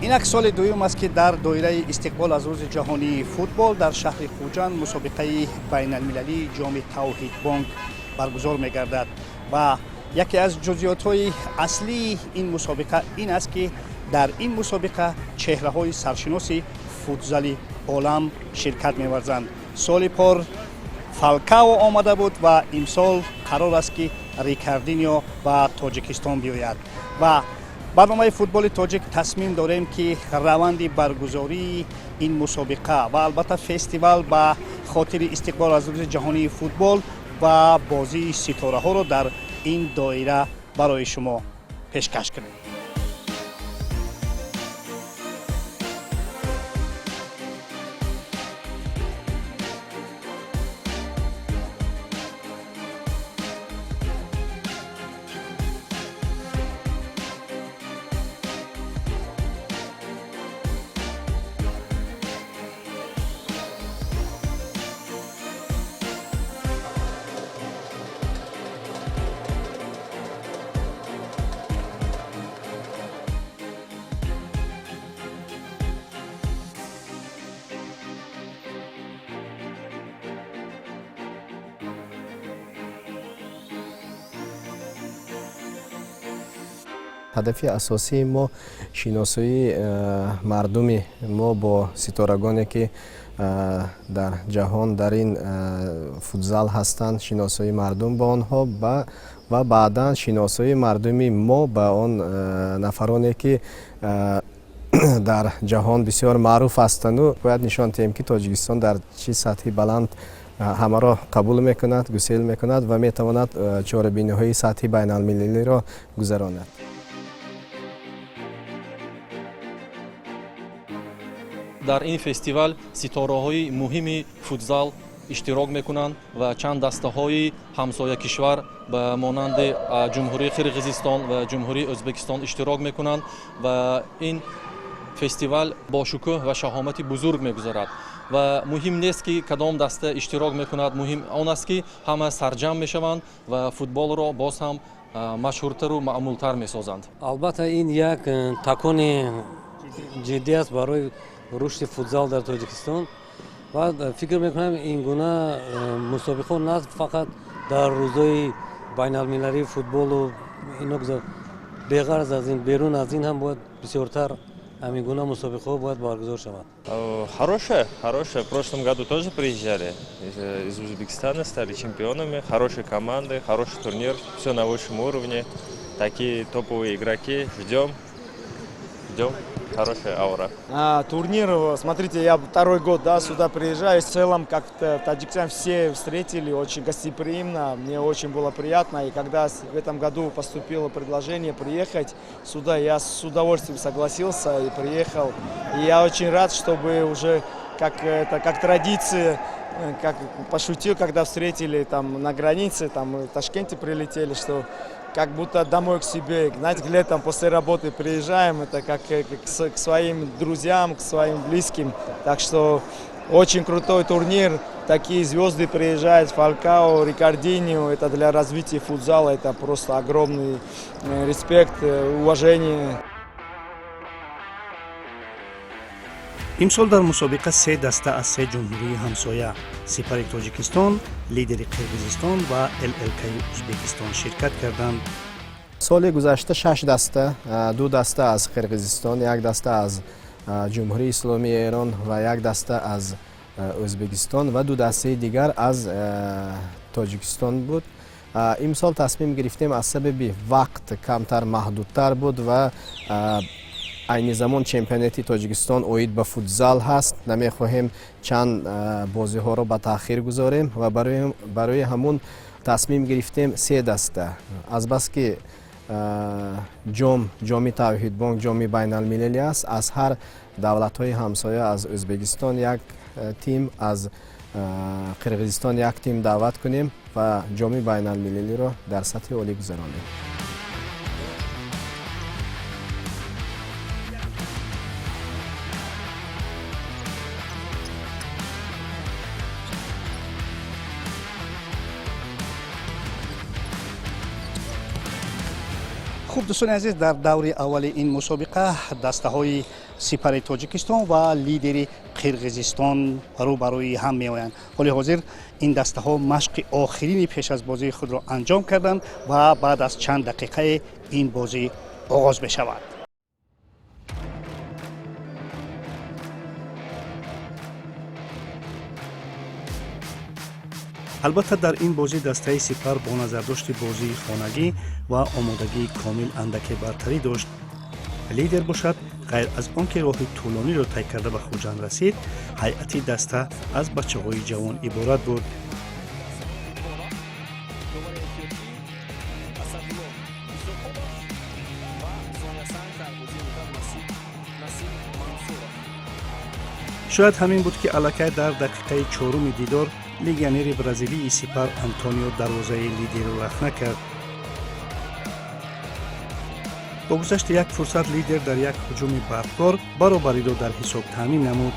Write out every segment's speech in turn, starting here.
Инак соли дуюм аст, ки дар доираи истиқбол аз Рӯзи ҷаҳонии футбол дар шаҳри Хуҷанд мусобиқаи байналмилалии Ҷоми Тавҳидбонк баргузор мегардад ва яке аз ҷузъиётҳои аслии ин мусобиқа ин аст, ки дар ин мусобиқа чеҳраҳои саршиноси футзали олам ширкат меварзанд. Соли пор Фалкао омада буд ва имсол қарор аст, ки Рикардинио ба Тоҷикистон биёяд. Ва барномаи Футболи тоҷик тасмим дорем, ки раванди баргузории ин мусобиқа ва албатта фестивал ба хотири истиқбол аз Рӯзи ҷаҳонии футбол ва бозии ситораҳоро дар ин доира барои шумо пешкаш кунем. Ҳадафи асосии мо шиносоии мардуми мо бо ситорагоне, ки дар ҷаҳон дар ин футзал ҳастанд, шиносоии мардум ба онҳо ва баъдан шиносоии мардуми мо ба он нафароне, ки дар ҷаҳон бисёр маъруф ҳастанду бояд нишон диҳем, ки Тоҷикистон дар чӣ сатҳи баланд ҳамаро қабул мекунад, гусел мекунад ва метавонад чорабиниҳои сатҳи байналмилалиро гузаронад. Дар ин фестивал ситораҳои муҳими футзал иштирок мекунанд ва чанд дастаҳои ҳамсоя кишвар ба монанди Ҷумҳурии Қирғизистон ва Ҷумҳурии Ӯзбекистон иштирок мекунанд ва ин фестивал бо шукӯҳ ва шаҳомати бузург мегузарад. Ва муҳим нест, ки кадом даста иштирок мекунад, муҳим он аст, ки ҳама сарҷамъ мешаванд ва футболро боз ҳам машҳуртару маъмултар месозанд. Албатта, ин як такони ҷиддӣ аст барои рушди футзал дар Тоҷикистон ва фикр мекунам, ин гуна мусобиқаҳо на фақат дар рӯзҳои байналмилалии футболу ино, беғараз аз ин, берун аз ин ҳам бояд бисёртар ҳамин гуна мусобиқаҳо бояд баргузор шаванд. Хорошая, хорошая. В прошлом году тоже приезжали из Узбекистана, стали чемпионами. Хорошие команды, хороший турнир, все на высшем уровне. Такие топовые игроки. Ждем, ждем. Хорошая аура. А, турнир, смотрите, я второй год, да, сюда приезжаю. В целом, как-то Таджикистан все встретили очень гостеприимно. Мне очень было приятно. И когда в этом году поступило предложение приехать сюда, я с удовольствием согласился и приехал. И я очень рад, чтобы уже как, это, как традиция, как пошутил, когда встретили там на границе, там в Ташкенте прилетели, что как будто домой к себе. Знаете, летом после работы приезжаем, это как к своим друзьям, к своим близким. Так что очень крутой турнир, такие звезды приезжают, Фалькао, Рикардиньо, это для развития футзала, это просто огромный респект, уважение. Имсол дар мусобиқа се даста аз се ҷумҳурии ҳамсоя: Сипари Тоҷикистон, Лидери Қирғизистон ва ЛЛКи Ӯзбекистон ширкат карданд. Соли гузашта шаш даста, ду даста аз Қирғизистон, як даста аз Ҷумҳурии Исломии Эрон ва як даста аз Ӯзбекистон ва ду дастаи дигар аз Тоҷикистон буд. Имсол тасмим гирифтем, аз сабаби вақт камтар, маҳдудтар буд ва Айни замон чемпионати Тоҷикистон оид ба футзал ҳаст, намехоҳем чанд бозиҳоро ба таъхир гузорем ва барои ҳамун тасмим гирифтем се даста, азбаски ҷом, ҷоми Тавҳидбонк, ҷоми байналмилалӣ аст, аз ҳар давлатҳои ҳамсоя, аз Ӯзбекистон як тим, аз Қирғизистон як тим даъват кунем ва ҷоми байналмилалиро дар сатҳи олӣ гузаронем. Хуб, дӯстони азиз, дар даври аввали ин мусобиқа дастаҳои Сипари Тоҷикистон ва Лидери Қирғизистон рӯ ба рӯи ҳам меоянд. Ҳоли ҳозир ин дастаҳо машқи охирини пеш аз бозии худро анҷом карданд ва баъд аз чанд дақиқае ин бозӣ оғоз мешавад. Албатта, дар ин бозӣ дастаи Сипар бо назардошти бозии хонагӣ ва омодагии комил андаке бартарӣ дошт. Лидер бошад, ғайр аз он ки роҳи тӯлониро тай карда ба Хуҷанд расид, ҳайати даста аз бачаҳои ҷавон иборат буд. Шояд ҳамин буд, ки аллакай дар дақиқаи чоруми дидор легионери бразилии Сипар Антонио дарвозаи Лидерро рахна кард. Бо гузашти як фурсат Лидер дар як ҳуҷуми барқдор баробариро дар ҳисоб таъмин намуд.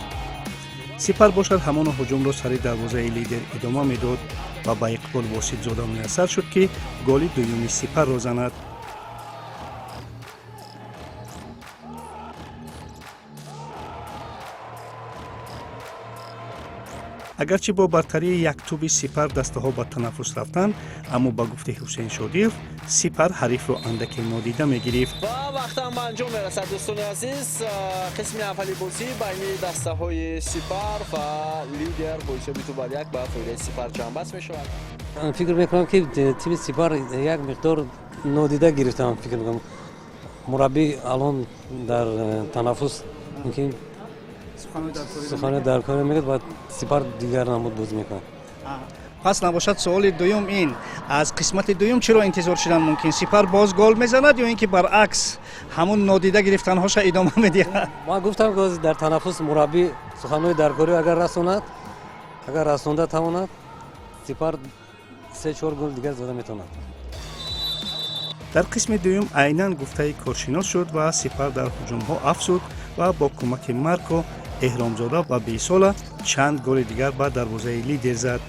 Сипар бошад, ҳамоно ҳуҷумро сари дарвозаи Лидер идома медод ва ба Иқбол Воситзода муяссар шуд, ки голи дуюми Сипарро занад. Агарчи бо бартарии як тӯби Сипар дастаҳо ба танаффус рафтанд, аммо ба гуфтаи Ҳусейн Шодиев, Сипар ҳарифро андаке нодида мегирифт. Ва вақтам ба анҷом мерасад, дӯстони азиз. Қисми аввали бозӣ байни дастаҳои Сипар ва Лидер бо ҳисоби 2-1 ба фоидаи Сипар ҷамъбаст мешавад. Фикр мекунам, ки тими Сипар як миқдор нодида гирифтам. Фикр мекунам, мураббӣ алон дар танаффус мумкин сухани даркорӣ мегӯяд ва Сипар дигар намуд бозӣ мекунад. Пас набошад, суоли дуюм ин: аз қисмати дуюм чиро интизор шудан мумкин? Сипар боз гол мезанад ё ин ки баръакс ҳамун нодида гирифтанҳоша идома медиҳад? Ман гуфтам, ки дар танаффус мураббӣ суханҳои даркорӣ агар расонад, агар расонда тавонад, Сипар се чор гол дигар зада метавонад. Дар қисми дуюм айнан гуфтаи коршинос шуд ва Сипар дар ҳуҷумҳо афзуд ва бо кӯмаки Марко, Эҳромзода ва Бесола чанд голи дигар ба дарвозаи Лидер зад.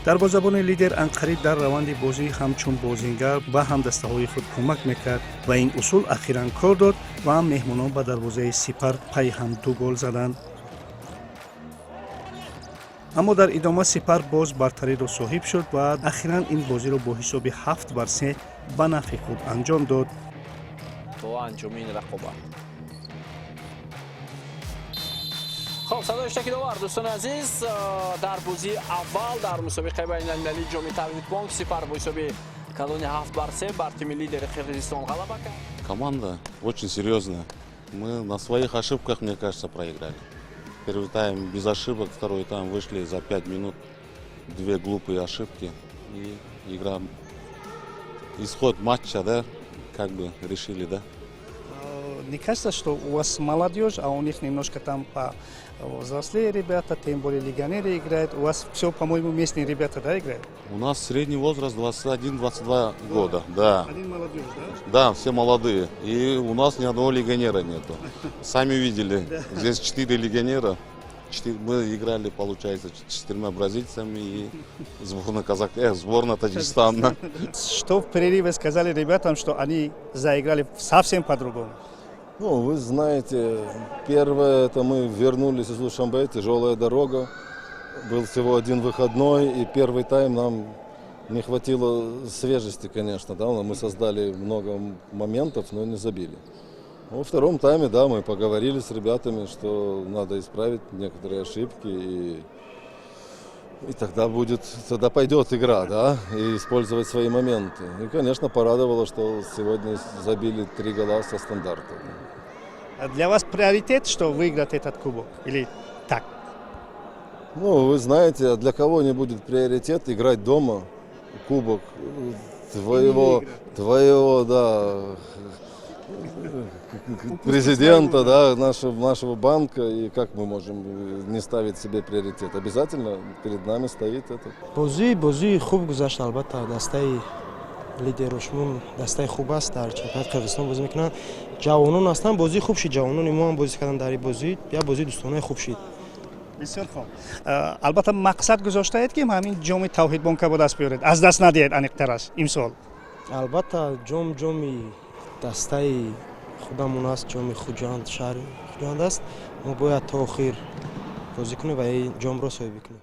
Дарвозабони Лидер анқариб дар раванди бозӣ ҳамчун бозингар ба ҳамдастаҳои худ кӯмак мекард ва ин усул ахиран кор дод ва меҳмонон ба дарвозаи Сипар пайи ҳам ду гол заданд. Аммо дар идома Сипар боз бартариро соҳиб шуд ва ахиран ин бозиро бо ҳисоби 7-3 ба нафъи худ анҷом дод. Бо анҷоми ин рақобат. Хоб, садои иштирокидовар, дӯстони азиз, дар бозии аввал дар мусобиқаи байналмилалии ҷоми Тавҳидбонк Сипар бо ҳисоби калони 7-3 бар тими Лидери Қирғизистон ғалаба кард. Команда очень серьезная. Мы на своих ошибках, мне кажется, проиграли. Первый тайм без ошибок, второй тайм вышли за 5 минут, две глупые ошибки. И игра, исход матча, да, как бы решили, да. Не кажется, что у вас молодежь, а у них немножко там повзрослее ребята, тем более легионеры играют? У вас все, по-моему, местные ребята, да, играют? У нас средний возраст 21-22 года, да. Один молодежь, да? Да, все молодые. И у нас ни одного легионера нету. Сами видели, здесь четыре легионера. Мы играли, получается, с четырьмя бразильцами и сборная Таджикистана. Что в перерыве сказали ребятам, что они заиграли совсем по-другому? Ну, вы знаете, первое, это мы вернулись из Душанбе, тяжелая дорога. Был всего один выходной, и первый тайм нам не хватило свежести, конечно. Да? Мы создали много моментов, но не забили. Во втором тайме, да, мы поговорили с ребятами, что надо исправить некоторые ошибки, и тогда пойдет игра, да, и использовать свои моменты. И, конечно, порадовало, что сегодня забили 3 гола со стандарта. А для вас приоритет, что выиграть этот кубок, или так? Ну, вы знаете, а для кого не будет приоритет играть дома кубок твоего, да, президента, да, нашего банка, и как мы можем не ставить себе приоритет? Обязательно перед нами стоит это. Бозии хуб гузашт, албатта, дастаи лидерушмун дастаи хуб аст, дар чемпионати Қирғизистон бозӣ мекунанд. Ҷавонон ҳастанд, бозии хуб шид, ҷавонони мо ҳам бозӣ карданд дар ин бозӣ, як бозии дӯстонаи хуб шид. Бисёр хуб. Албатта мақсад гузоштаед, ки ҳамин ҷоми Тавҳидбонка ба даст биёред, аз даст надиҳед, аниқтараш имсол. Албатта, ҷоми дастаи худамон аст, ҷоми Хуҷанд, шаҳри Хуҷанд аст. Мо бояд то охир бозӣ кунем ва ин ҷомро соҳиб кунем.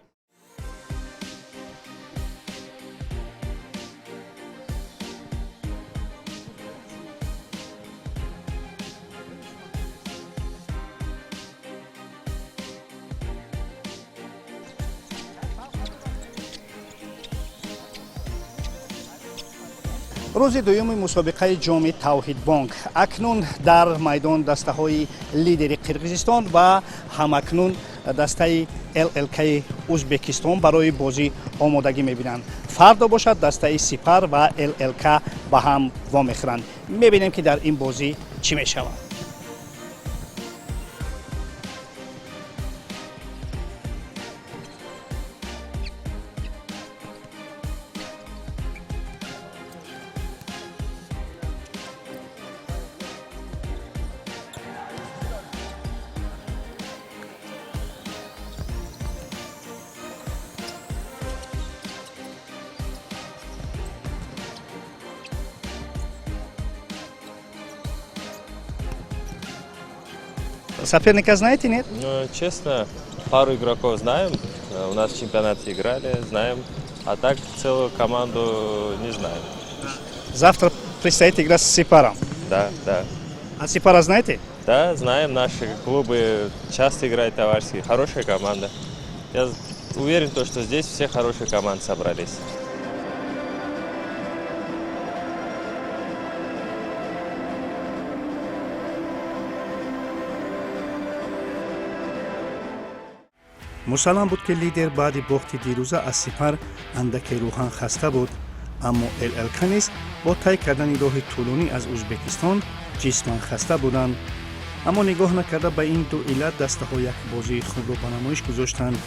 Рӯзи дуюми мусобиқаи ҷоми Тавҳидбонк. Акнун дар майдон дастаҳои лидери Қирғизистон ва ҳамакнун дастаи ЛЛКи Узбекистон барои бозӣ омодагӣ мебинанд. Фардо бошад дастаи Сипар ва ЛЛК ба ҳам вомехӯранд. Мебинем, ки дар ин бозӣ чӣ мешавад. Соперника знаете, нет? Ну, честно, пару игроков знаем. У нас в чемпионате играли, знаем. А так целую команду не знаем. Завтра предстоит игра с Сипаром. Да, да. А Сипара знаете? Да, знаем. Наши клубы часто играют товарищеские. Хорошая команда. Я уверен, что здесь все хорошие команды собрались. Мусаллам буд, ки лидер баъди бохти дирӯза аз Сипар андаке рӯҳан хаста буд, аммо ЛЛК низ бо тай кардани роҳи тӯлонӣ аз Узбекистон ҷисман хаста буданд. Аммо нигоҳ накарда ба ин ду иллат, дастаҳо як бозии хубро ба намоиш гузоштанд.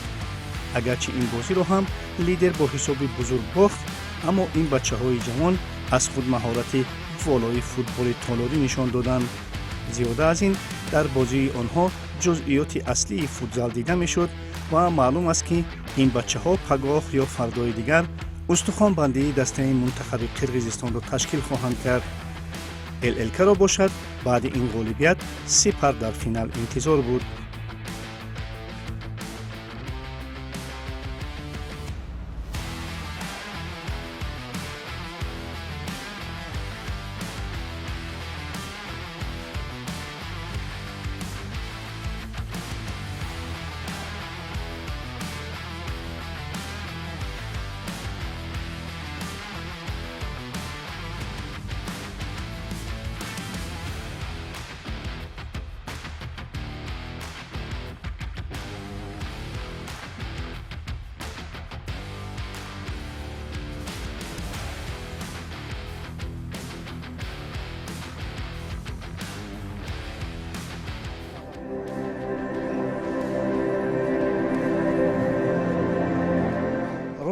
Агарчи ин бозиро ҳам лидер бо ҳисоби бузург бохт, аммо ин бачаҳои ҷавон аз худ маҳорати волои футболи толорӣ нишон доданд. Зиёда аз ин, дар бозии онҳо ҷузъиёти аслии футзал дида мешуд ва маълум аст, ки ин бачаҳо пагоҳ ё фардои дигар устухонбандии дастаи мунтахаби Қирғизистонро ташкил хоҳанд кард. ЛЛКро бошад, баъди ин ғолибият Сипар дар финал интизор буд.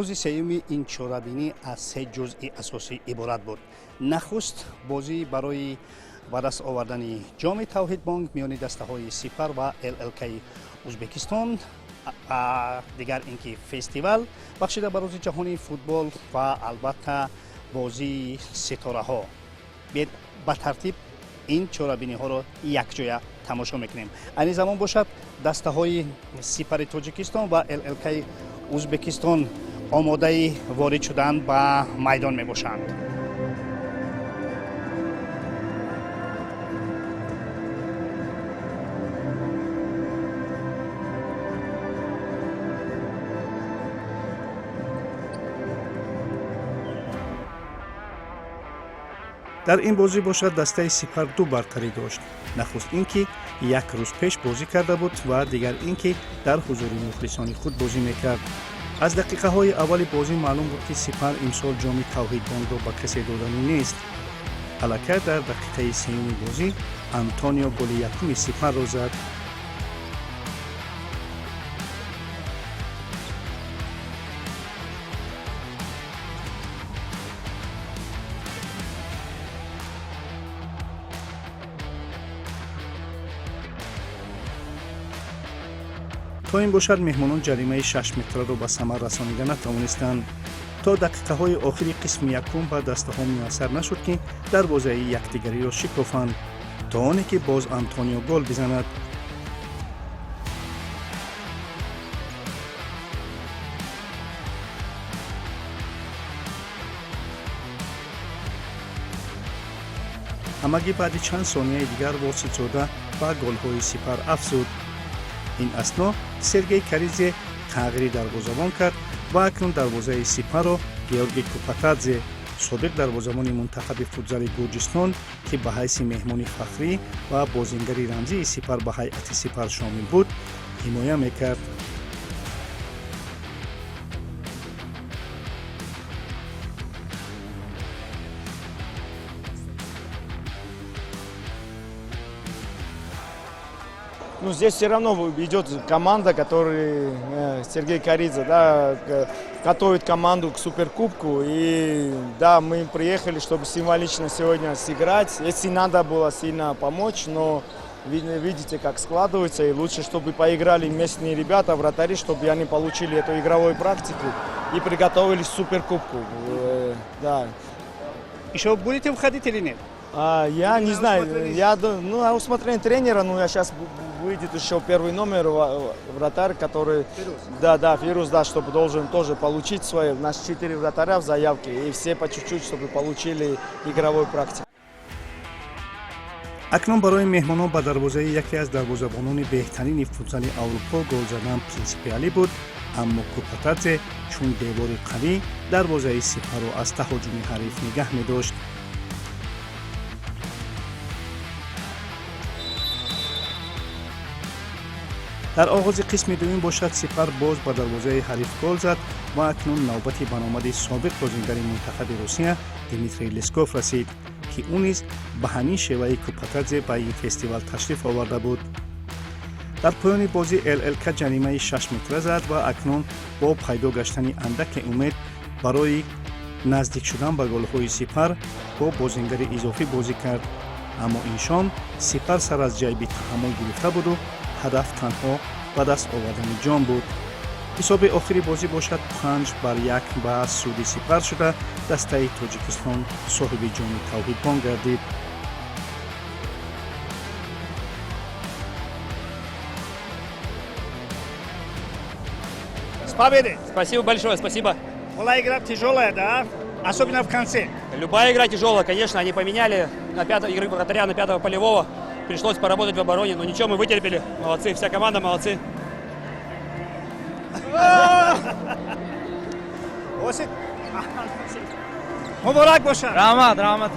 Рӯзи сеюми ин чорабинӣ аз се ҷузъи асосӣ иборат буд. Нахуст бозӣ барои ба даст овардани ҷоми Тавҳидбонк миёни дастаҳои Сипар ва ЛЛКи Узбекистон, дигар ин ки фестивал бахшида ба рӯзи ҷаҳонии футбол ва албатта бозии ситораҳо. Биед, ба тартиб ин чорабиниҳоро якҷоя Тамошо мекунем. Айни замон бошад, дастаҳои Сипари Тоҷикистон ва ЛЛКи Узбекистон омодаи ворид шудан ба майдон мебошанд. Дар ин бозӣ бошад, дастаи Сипар ду бартарӣ дошт. Нахуст ин ки як рӯз пеш бозӣ карда буд ва дигар ин ки дар ҳузури мухлисони худ бозӣ мекард. Аз дақиқаҳои аввали бозӣ маълум буд, ки Сипар имсол ҷоми Тавҳидбонкро ба касе доданӣ нест. Аллакай дар дақиқаи сеюми бозӣ Антонио голи якуми Сипарро зад. То ин бошад, меҳмонон ҷаримаи 6 метраро ба самар расонида натавонистанд. То дақиқаҳои охири қисми якум ба дастаҳо муяссар нашуд, ки дарвозаи якдигариро шикофанд, то оне ки боз Антонио гол бизанад. Ҳамагӣ баъди чанд сонияи дигар Воситзода ба голҳои Сипар афзуд. Ин асно Сергей Каризе тағйири дарвозабон кард ва акнун дарвозаи Сипарро Георгий Купатадзе, собиқ дарвозабони мунтахаби футзали Гурҷистон, ки ба ҳайси меҳмони фахрӣ ва бозингари рамзии Сипар ба ҳайати Сипар шомил буд, ҳимоя мекард. Ну, здесь все равно идет команда, которая Сергей Каридзе, да, готовит команду к суперкубку. И да, мы приехали, чтобы символично сегодня сыграть. Если надо было сильно помочь, но видите, как складывается. И лучше, чтобы поиграли местные ребята, вратари, чтобы они получили эту игровую практику и приготовились к суперкубку. Да. Еще будете входить или нет? А, я не знаю, я, ну, на усмотрение тренера, ну, я сейчас выйдет еще первый номер вратарь, который... Фирус. Да, Фирус, да, чтобы должен тоже получить свое. У нас четыре вратаря в заявке, и все по чуть-чуть, чтобы получили игровую практику. Акнун барои меҳмонон ба дарвозаи яке аз дарвозабонони беҳтарини футзали Аврупо гол задан принсипиалӣ буд, аммо Купатадзе чун девори қавӣ дарвозаи Сипарро аз таҳоҷуми ҳариф нигаҳ медошт. Дар оғози қисми дуюм бошад, Сипар боз ба дарвозаи ҳариф гол зад ва акнун навбати баромади собиқ бозингари мунтахаби Русия Дмитрий Лесков расид, ки ӯ низ ба ҳамин шеваи Купатадзе ба ин фестивал ташриф оварда буд. Дар поёни бозӣ ЛЛК ҷаримаи 6 метра зад ва акнун бо пайдо гаштани андаке умед барои наздик шудан ба голҳои Сипар бо бозингари изофӣ бозӣ кард. Аммо ин шом Сипар сар аз ҷайби таҳаммул гирифта буду ҳадаф танҳо ба даст овардани ҷом буд. Ҳисоби охири бозӣ бошад, 5-1 ба суди Сипар шуда, дастаи Тоҷикистон соҳиби ҷоми Тавҳидбонк гардид. С победой! Спасибо большое, спасибо. Была игра тяжелая, да? Особенно в конце. Любая игра тяжелая, конечно, они поменяли на пятого игры вратаря, на пятого полевого. Пришлось поработать в обороне, но ничего, мы вытерпели. Молодцы, вся команда молодцы. Осип, муборак бошад. Раҳмат, раҳмат.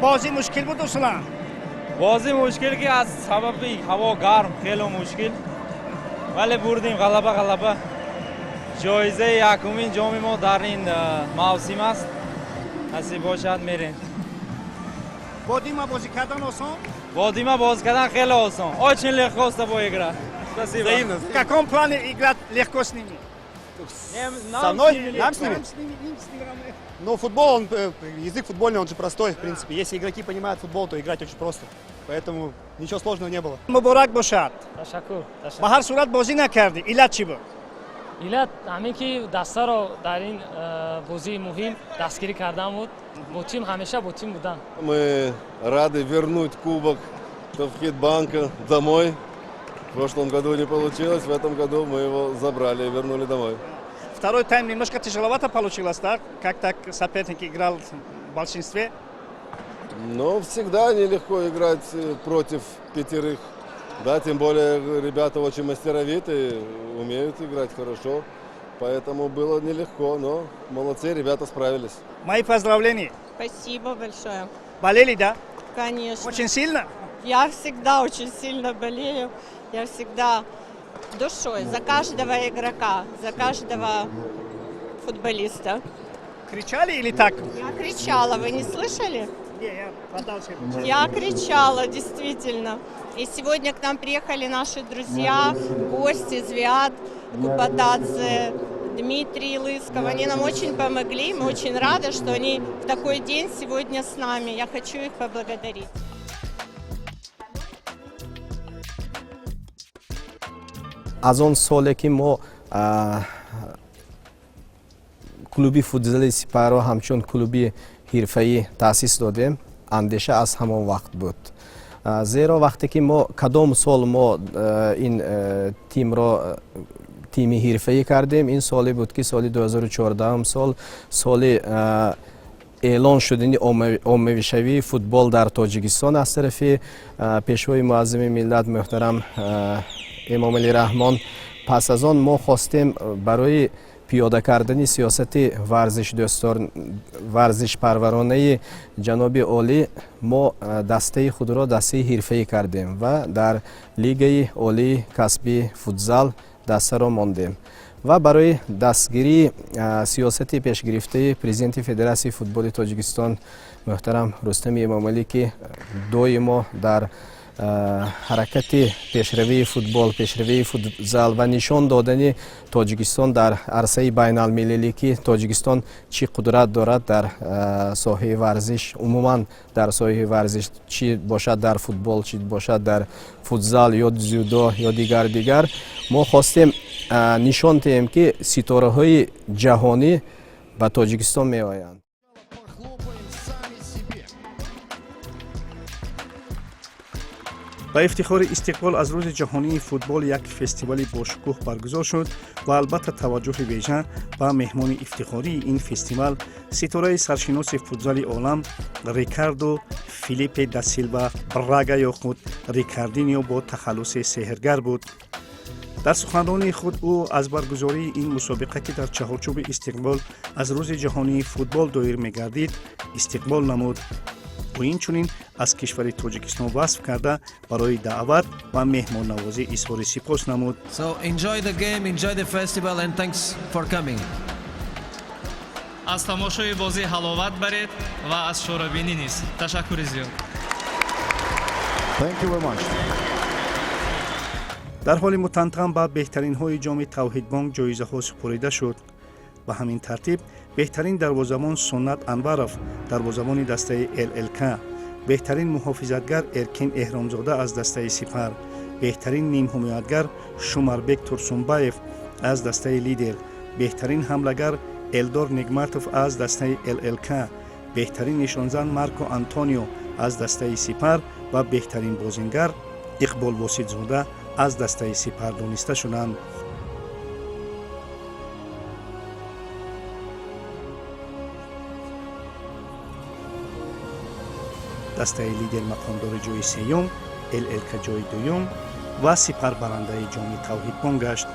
Бозӣ мушкил буд усулан? Бозӣ мушкил, ки аз сабаби ҳаво гарм, хеле мушкил, вале бурдем. Ғалаба, ғалаба. Ҷоизаи якумин ҷоми мо дар ин мавсим аст. Насиб бошад, мерем. Бо Дима бозӣ кардан осон? Бо Дима бозӣ кардан хеле осон. Очень легко с тобой играть. Спасибо. В каком плане играть легко с ними? Со мной? Нам с ними? Ну, футбол, он, язык футбольный, он же простой, в принципе. Если игроки понимают футбол, то играть очень просто. Поэтому ничего сложного не было. Муборак бошад. Ташаккур. Ба ҳар сурат, бозӣ накардӣ, иллат чӣ буд? Иллат ҳамин ки дастаро дар ин бозии муҳим дастгирӣ кардан буд. Бо тим, ҳамеша бо тим будан. Мы рады вернуть кубок Тавхид Банка домой. В прошлом году не получилось, в этом году мы его забрали и вернули домой. Второй тайм немножко тяжеловато получилось, да? Как так соперник играл в большинстве? Но всегда нелегко играть против пятерых. Да, тем более ребята очень мастеровитые, умеют играть хорошо. Поэтому было нелегко, но молодцы, ребята справились. Мои поздравления. Спасибо большое. Болели, да? Конечно. Очень сильно? Я всегда очень сильно болею. Я всегда душой за каждого игрока, за каждого футболиста. Кричали или так? Я кричала, вы не слышали? Не, я подальше. Я кричала, действительно. И сегодня к нам приехали наши друзья, гости, Звиад Купатадзе, Дмитрий Лысков. Они нам очень помогли. Мы очень рады, что они в такой день сегодня с нами. Я хочу их поблагодарить. Аз он соле ки мо клуби футзали Сипарро ҳамчун клуби ҳирфаӣ таъсис додем, андеша аз ҳамон вақт буд, зеро вақте ки мо кадом сол мо ин тимро тими ҳирфаӣ кардем, ин соле буд ки соли 2014 сол, соли эълон шудани оммавишавии футбол дар Тоҷикистон аз тарафи Пешвои муаззами миллат муҳтарам Эмомалӣ Раҳмон. Пас аз он мо хостем барои пиёда кардани сиёсати варзишпарваронаи ҷаноби олӣ мо дастаи худро дастаи ҳирфаӣ кардем ва дар Лигаи олии касбии футзал дастаро мондем ва барои дастгирии сиёсати пешгирифтаи Президенти Федератсияи футболи Тоҷикистон муҳтарам Рустами Эмомалӣ, ки доимо дар ҳаракати пешравии футбол, пешравии футзал ва нишон додани Тоҷикистон дар арсаи байналмилалӣ, ки Тоҷикистон чӣ қудрат дорад дар соҳаи варзиш, умуман дар соҳаи варзиш, чӣ бошад дар футбол, чӣ бошад дар футзал ё дзюдо ё дигар дигар, мо хостем нишон диҳем, ки ситораҳои ҷаҳонӣ ба Тоҷикистон меоянд. Ба ифтихори истиқбол аз Рӯзи ҷаҳонии футбол як фестивали бошукӯҳ баргузор шуд ва албатта таваҷҷӯҳи вежа ба меҳмони ифтихории ин фестивал, ситораи саршиноси футзали олам Рикардо Филиппе да Силва Брага ё худ Рикардинио бо тахаллуси Сеҳргар буд. Дар суханронии худ ӯ аз баргузории ин мусобиқа, ки дар чаҳорчӯби истиқбол аз Рӯзи ҷаҳонии футбол доир мегардид, истиқбол намуд. Ӯ инчунин аз кишвари Тоҷикистон васф карда, барои даъват ва меҳмоннавозӣ изҳори сипос намуд. So enjoy the game, enjoy the festival and thanks for coming. Аз тамошои бозӣ ҳаловат баред ва аз чорабинӣ низ. Ташаккури зиёд. Thank you very much. Дар ҳоли мутантан ба беҳтаринҳои Ҷоми Тавҳидбонк ҷоизаҳо супорида шуд. Ба ҳамин тартиб, беҳтарин дарвозабон Суннат Анваров, дарвозабони дастаи ЛЛК, беҳтарин муҳофизатгар Эркин Эҳромзода аз дастаи Сипар, беҳтарин нимҳимоятгар Шумарбек Турсунбаев аз дастаи Лидер, беҳтарин ҳамлагар Элдор Нигматов аз дастаи ЛЛК, беҳтарин нишонзан Марко Антонио аз дастаи Сипар ва беҳтарин бозингар Иқбол Воситзода аз дастаи Сипар дониста шуданд. Дастаи Лидер мақомдори ҷои сеюм, ЛЛК ҷои дуюм ва Сипар барандаи Ҷоми Тавҳидбонк гашт.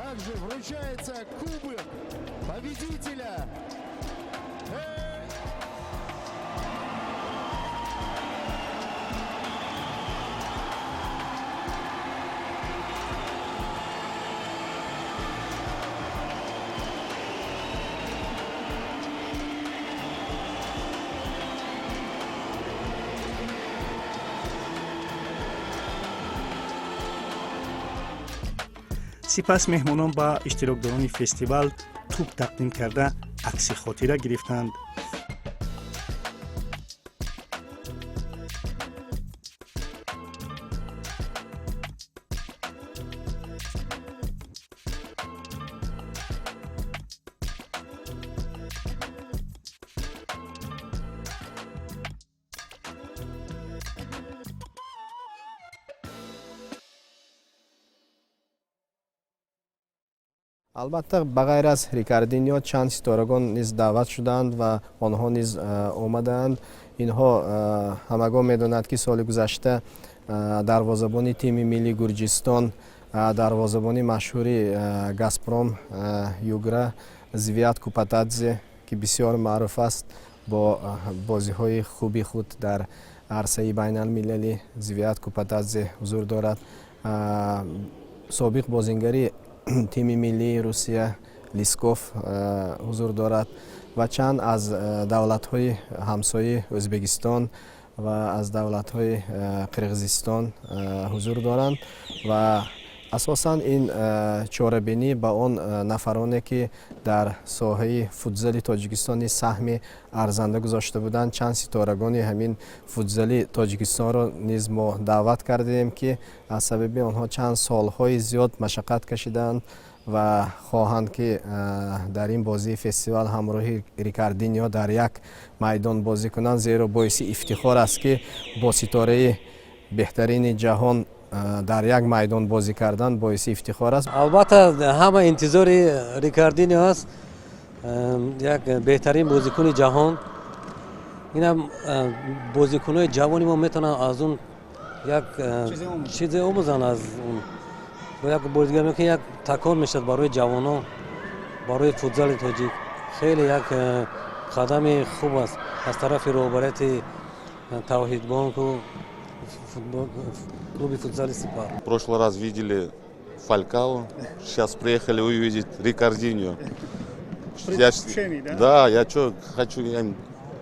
Также вручается кубок победителя. Сипас меҳмонон ба иштирокдорони фестивал тӯб тақдим карда, акси хотира гирифтанд. Албатта, ба ғайр аз Рикардиньо чанд ситорагон низ даъват шуданд ва онҳо низ омадаанд. Инҳо ҳамагон медонад, ки соли гузашта дарвозабони тими миллии Гурҷистон, дарвозабони машҳури Газпром Югра Звиад Купатадзе, ки бисёр маъруф аст бо бозиҳои хуби худ дар арсаи байналмилалӣ, Звиад Купатадзе ҳузур дорад. Собиқ бозингари тими миллии Русия Лисков ҳузур дорад ва чанд аз давлатҳои ҳамсояи Ӯзбекистон ва аз давлатҳои Қирғизистон ҳузур доранд. Ва асосан ин чорабинӣ ба он нафароне, ки дар соҳаи футзали Тоҷикистон низ саҳми арзанда гузошта буданд, чанд ситорагони ҳамин футзали Тоҷикистонро низ мо даъват кардем, ки аз сабаби онҳо чанд солҳои зиёд машаққат кашиданд ва хоҳанд, ки дар ин бозии фестивал ҳамроҳи Рикардиньо дар як майдон бозӣ кунанд, зеро боиси ифтихор аст, ки бо ситораи беҳтарини ҷаҳон дар як майдон бозӣ кардан боиси ифтихор аст. Албатта, ҳама интизори Рикардиньо аст, як беҳтарин бозикуни ҷаҳон. Инам бозикунҳои ҷавони мо метавонанд аз он як чизе омӯзанд. Аз он бо як бори дигар мекунем, як такон мешавад барои ҷавонон, барои футзали тоҷик. Хеле як қадами хуб аст аз тарафи роҳбарияти Тавҳидбонку клуби футзали Сипар. В прошлый раз видели Фалькао, сейчас приехали увидеть Рикардиньо. Да? Да, я что хочу, я им,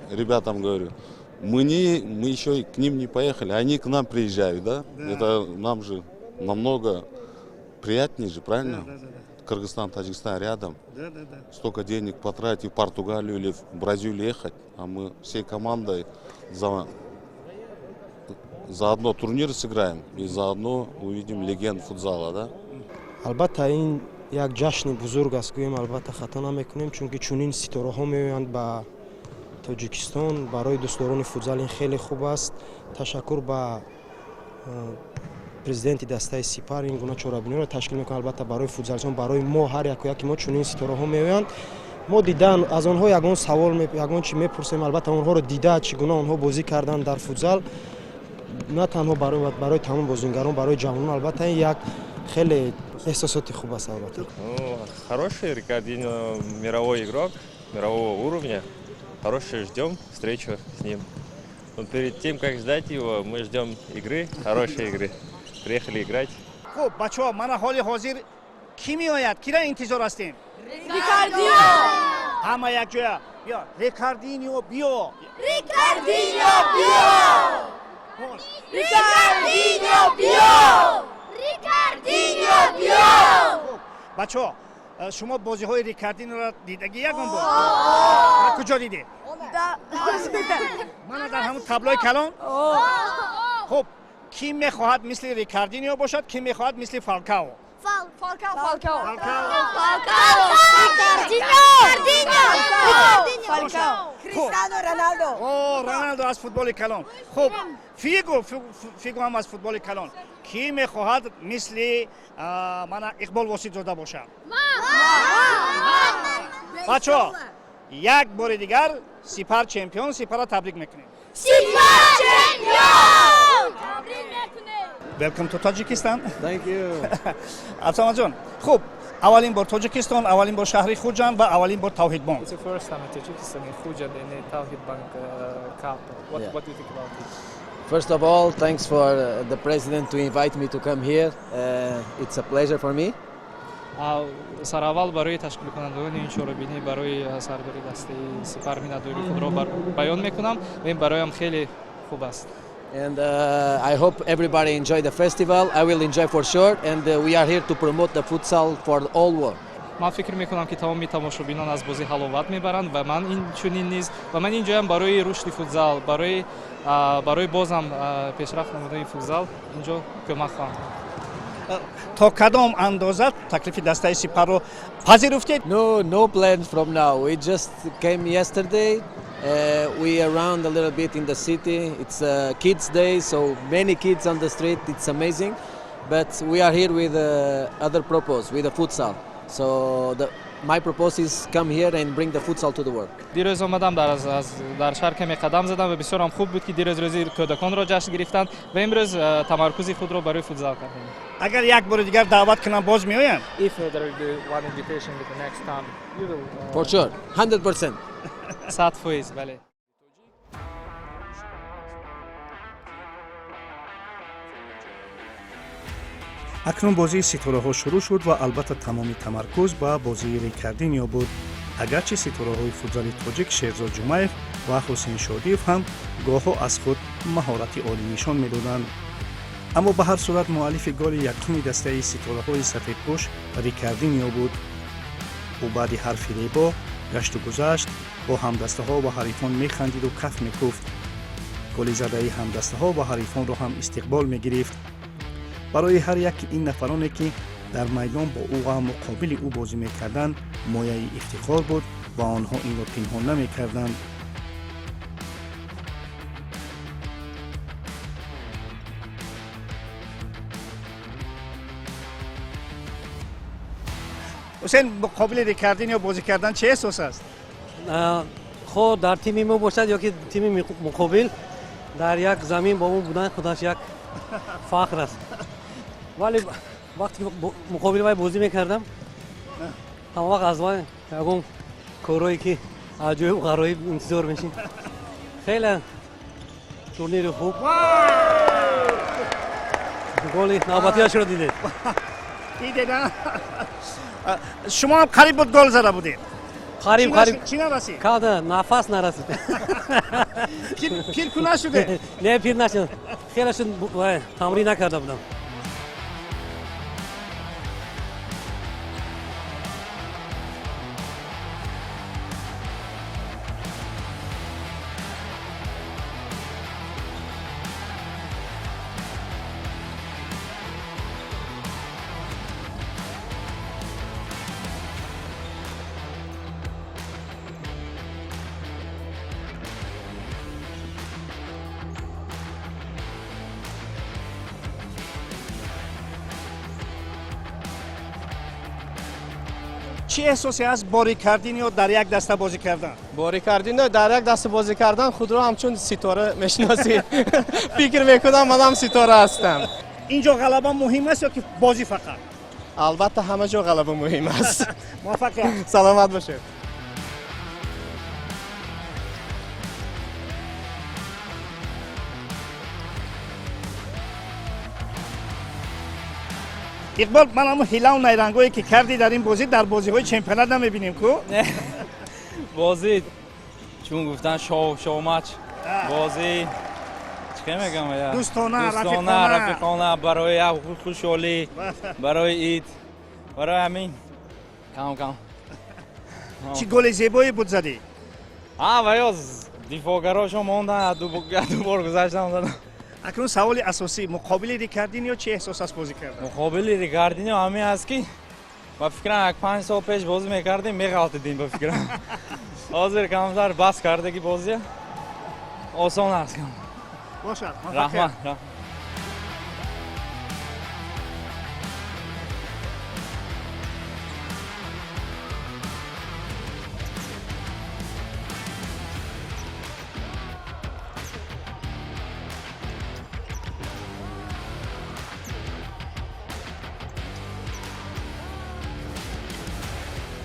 ребятам говорю, мы еще к ним не поехали, они к нам приезжают, да? Да. Это нам же намного приятнее же, правильно? Да. Кыргызстан, Таджикистан рядом. Да. Столько денег потратить в Португалию или в Бразилию ехать, а мы всей командой заодно турнир сыграем и заодно увидим легенд футзала, да? Албатта, ин як ҷашни бузург аст, гӯем, албатта, хато намекунем, чунки чунин ситораҳо меоянд ба Тоҷикистон. Барои дӯстдорони футзал ин хеле хуб аст. Ташаккур ба президенти дастаи Сипар, ин гуна чорабиниро ташкил мекунад. Албатта, барои футзалчиён, барои мо, ҳар яку яки мо, чунин ситораҳо меоянд, мо дидан аз онҳо ягон савол, ягон чи мепурсем. Албатта, онҳоро дида, чӣ гуна онҳо бозӣ карданд дар футзал, на танҳо барои тамом бозингарон, барои ҷавонон, албатта, ин як хеле эҳсосоти хуб аст, албатта. Ну, хороший Рикардиньо, мировой игрок мирового уровня. Хороший, ждем встречу с ним. Но перед тем, как ждать его, мы ждем игры, хорошей игры. Приехали играть. Хуб, бачаҳо, мана ҳоли ҳозир кӣ меояд? Кира интизор ҳастем? Рикардино! Ҳама якҷоя: биё, Рикардинио, биё! Рикардино, биё! Рикардино, биё! Рикардино, биё! Бачаҳо, шумо бозиҳои Рикардиноро дидагӣ ягон бор? Куҷо дидед? Мана дар ҳамун таблои калон. Хуб, кӣ мехоҳад мисли Рикардинио бошад, кӣ мехоҳад мисли Фалкао? Фалкао! Фалкао! Фалкао! Рикардино! Фалкао! Криштиану Роналдо! О, Роналдо аз футболи калон. Хуб, Фигу, Фигу ҳам аз футболи калон. Кӣ мехоҳад мисли мана Иқбол Воситзода бошад? Бачаҳо, як бори дигар Сипар чемпион! Сипарро табрик мекунем! Сипар чемпион! Welcome to Tajikistan. Thank you. Абсамадҷон, хуб. Аввалин бор Тоҷикистон, аввалин бор шаҳри Хуҷанд ва аввалин бор Тавҳидбонк. It's the first time in Tajikistan, in Khujand, in the Tawhid Bank Cup. What, what do you think about it? First of all, thanks for the president to invite me to come here. It's a pleasure for me. Сараввал барои ташкилкунандагони ин чорабинӣ, барои сардори дастаи Сипар миннатдории худро баён мекунам ва ин бароям хеле хуб аст. And I hope everybody enjoy the festival. I will enjoy for sure. And we are here to promote the futsal for the all world. Ман фикр мекунам, ки тамоми тамошобинон аз бозӣ ҳаловат мебаранд ва ман ин чунин низ ва ман инҷоям барои рушди футзал, барои бозам пешрафт намудани футзал инҷо кӯмак хоҳам кард. То кадом андоза таклифи дастаи Сипарро пазируфтед? No, no plans from now. We just came yesterday. We around a little bit in the city. It's a kids' day, so many kids on the street. It's amazing. But we are here with other purpose, with the futsal. So my purpose is come here and bring the futsal to the world. Дирӯз омадам, дар шаҳр каме қадам задам ва бисёрам хуб буд, ки дирӯз рӯзи кӯдаконро ҷашн гирифтанд ва имрӯз тамаркузи худро барои футзал кардем. Агар як бори дигар даъват кунам, боз меоянд? If there will be one invitation with the next time, you will For sure, 100%. 100%, бале. Акнун бозии ситораҳо шурӯъ шуд ва албатта тамоми тамаркуз ба бозии Рикардинио буд, агарчи ситораҳои футзали тоҷик Шерзод Ҷумаев ва Ҳусейн Шодиев ҳам гоҳо аз худ маҳорати олӣ нишон медоданд. Аммо ба ҳар сурат муаллифи голи якуми дастаи ситораҳои сафедпӯш Рикардинио буд. Ӯ баъди ҳар фиребо гашту гузашт бо ҳамдастаҳо ва ҳарифон механдиду каф мекуфт. Голи задаи ҳамдастаҳо ва ҳарифонро ҳам истиқбол мегирифт. Барои ҳар яки ин нафароне, ки дар майдон бо ӯ ва муқобили ӯ бозӣ мекарданд, мояи ифтихор буд ва онҳо инро пинҳон намекарданд. Ҳусейн, муқобили Рикардинио бозӣ кардан чӣ эҳсос аст? Хо дар тими мо бошад ё ки тими муқобил, дар як замин бо мо будан худаш як фахр аст. Вале вақте ки муқобили вай бозӣ мекардам, ҳама вақт аз вай ягон корое ки аҷоиб ғароиб интизор мешин. Хеле турнири хуб. Голи навбатиашро дидед. Дидед? Шумо ҳам қариб буд гол зада будед. Қариб, қариб. Чӣ нарасид? Када нафас нарасид. Пир ку нашуде? Не, пир нашудам. Хеле шуд, тамрин накарда будам. Чӣ эҳсосе аст бо Рикардинио дар як даста бозӣ кардан? Бо Рикардино дар як даста бозӣ кардан худро ҳамчун ситора мешиносӣ. Фикр мекунам, манам ситора ҳастам. Инҷо ғалаба муҳим аст ё ки бозӣ фақат? Албатта, ҳама ҷо ғалаба муҳим аст. Муваффақият. Саломат бошед. Иқбол, ман ҳамун ҳилаву найрангое ки кардӣ дар ин бозӣ, дар бозиҳои чемпионат намебинем ку. Бозӣ, чун гуфтан, шоу матч, бозӣ чӣ мегам? Дӯстона. Дӯстона, рафиқона, барои як хушҳолӣ, барои ид, барои ҳамин кам кам. Чӣ голи зебое буд задӣ! А ва ё дифоъгарошон мондан, ду бор гузаштам, задам. Акнун саволи асосӣ: муқобили Рикардинио чӣ эҳсос аст бозӣ кардан? Муқобили Рикардинио ҳамин аст, ки ба фикрам, як 5 сол пеш бозӣ мекардем, меғалтидем. Ба фикрам, ҳозир камтар бас кардаги, бозия осон аст. Бошад. Раҳмат.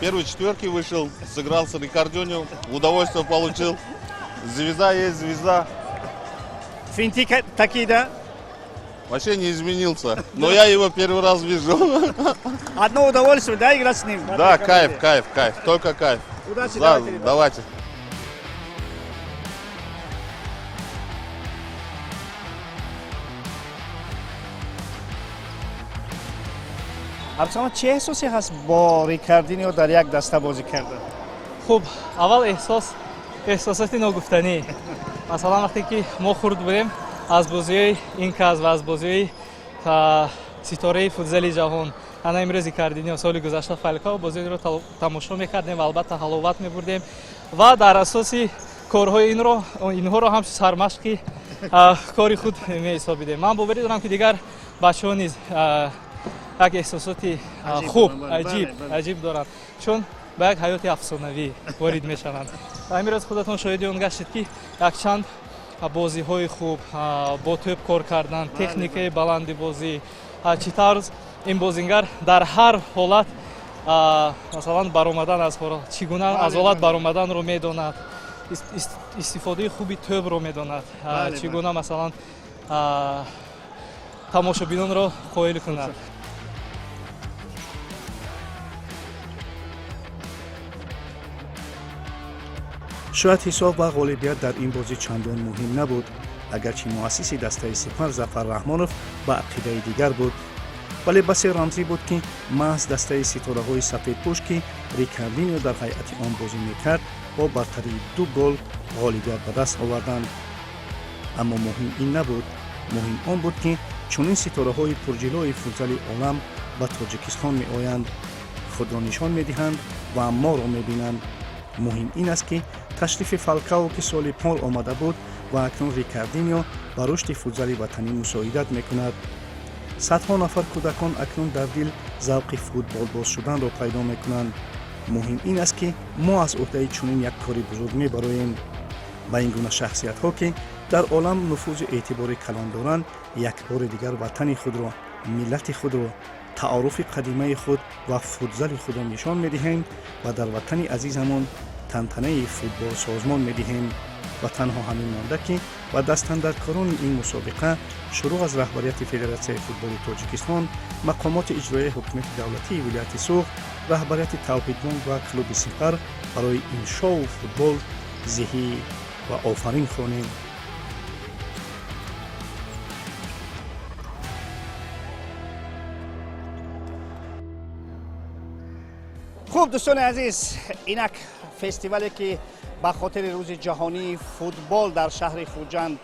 Первой четверки вышел, сыграл с Рикардиньо, удовольствие получил. Звезда есть звезда. Финты такие, да? Вообще не изменился. Но я его первый раз вижу. Одно удовольствие, да, играть с ним? Да, кайф, кайф, кайф. Только кайф. Удачи, да, давайте, ребята. Давайте. Абдусамад, чӣ эҳсосе ҳаст бо Рикардинио дар як даста бозӣ кардан? Хуб, аввал эҳсос, эҳсосоти ногуфтанӣ. Масалан, вақте ки мо хурд будем, аз бозиҳои ин кас ва аз бозиҳои ситораи футзали ҷаҳон, ана имрӯз Рикардинио, соли гузашта Фалкао, бозиро тамошо мекардем ва албатта ҳаловат мебурдем ва дар асоси корҳои инро инҳоро ҳамчун сармашқи кори худ меҳисобидем. Ман боварӣ дорам, ки дигар бачаҳо низ як эҳсосоти хуб, аҷиб доранд, чун ба як ҳаёти афсонавӣ ворид мешаванд. Имрӯз худатон шоҳиди он гаштед, ки якчанд бозиҳои хуб, бо тӯб кор кардан, техникаи баланди бозӣ, чӣ тавр ин бозингар дар ҳар ҳолат, масалан, баромадан аз чӣ гуна аз ҳолат баромаданро медонад, истифодаи хуби тӯбро медонад, чӣ гуна, масалан, тамошобинонро қоил кунад. Шояд ҳисоб ва ғолибият дар ин бозӣ чандон муҳим набуд, агарчи муассиси дастаи Сипар Зафар Раҳмонов ба ақидаи дигар буд, вале басе рамзӣ буд, ки маҳз дастаи ситораҳои сафедпӯш, ки Рикардинио дар ҳайати он бозӣ мекард, бо бартарии 2 гол ғолибият ба даст оварданд. Аммо муҳим ин набуд. Муҳим он буд, ки чунин ситораҳои пурҷилои футзали олам ба Тоҷикистон меоянд, худро нишон медиҳанд ва моро мебинанд. Муҳим ин аст, ки ташрифи Фалкао, ки соли пор омада буд, ва акнун Рикардинио ба рушди футзали ватанӣ мусоидат мекунад. Садҳо нафар кӯдакон акнун дар дил завқи футболбоз шуданро пайдо мекунанд. Муҳим ин аст, ки мо аз ӯҳдаи чунин як кори бузург мебароем. Ба ин гуна шахсиятҳо, ки дар олам нуфузу эътибори калон доранд, як бори дигар ватани худро, миллати худро, таоруфи қадимаи худ ва футзали худро нишон медиҳем ва дар ватани азизамон тантанаи футбол созмон медиҳем. Ва танҳо ҳамин монда, ки ба дастандаркорони ин мусобиқа, шурӯъ аз раҳбарияти Федератсияи футболи Тоҷикистон, мақомоти иҷроияи ҳукумати давлатии вилояти Суғд, раҳбарияти Тавҳидбонк ва клуби Сипар барои ин шоу футбол зиҳӣ ва офарин хонем. Хуб, дӯстони азиз, инак фестивале, ки ба хотири рӯзи ҷаҳонии футбол дар шаҳри Хуҷанд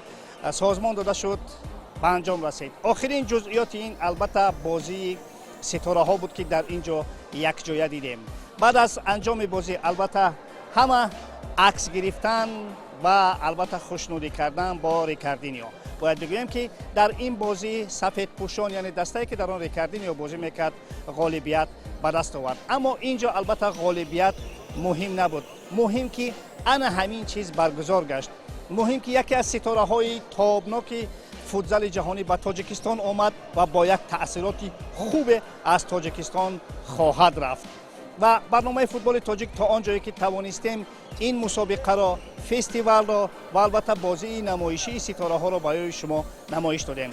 созмон дода шуд, ба анҷом расид. Охирин ҷузъиёти ин албатта бозии ситораҳо буд, ки дар ин ҷо якҷоя дидем. Баъд аз анҷоми бозӣ албатта ҳама акс гирифтан ва албатта хушнудӣ кардан бо Рикардинио. Бояд бигӯем, ки дар ин бозӣ сафедпӯшон, яъне дастае, ки дар он Рикардинио бозӣ мекард, ғолибият ба даст овард. Аммо ин ҷо албатта ғолибият муҳим набуд. Муҳим, ки ана ҳамин чиз баргузор гашт. Муҳим, ки яке аз ситораҳои тобноки футзали ҷаҳонӣ ба Тоҷикистон омад ва бо як таъсироти хубе аз Тоҷикистон хоҳад рафт. Ва барномаи Футболи тоҷик то он ҷое, ки тавонистем, ин мусобиқаро, фестивалро ва албатта бозии намоишии ситораҳоро барои шумо намоиш додем.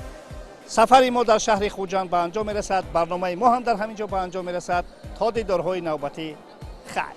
Сафари мо дар шаҳри Хуҷанд ба анҷом мерасад. Барномаи мо ҳам дар ҳамин ҷо ба анҷом мерасад. То дидорҳои навбатӣ, хайр.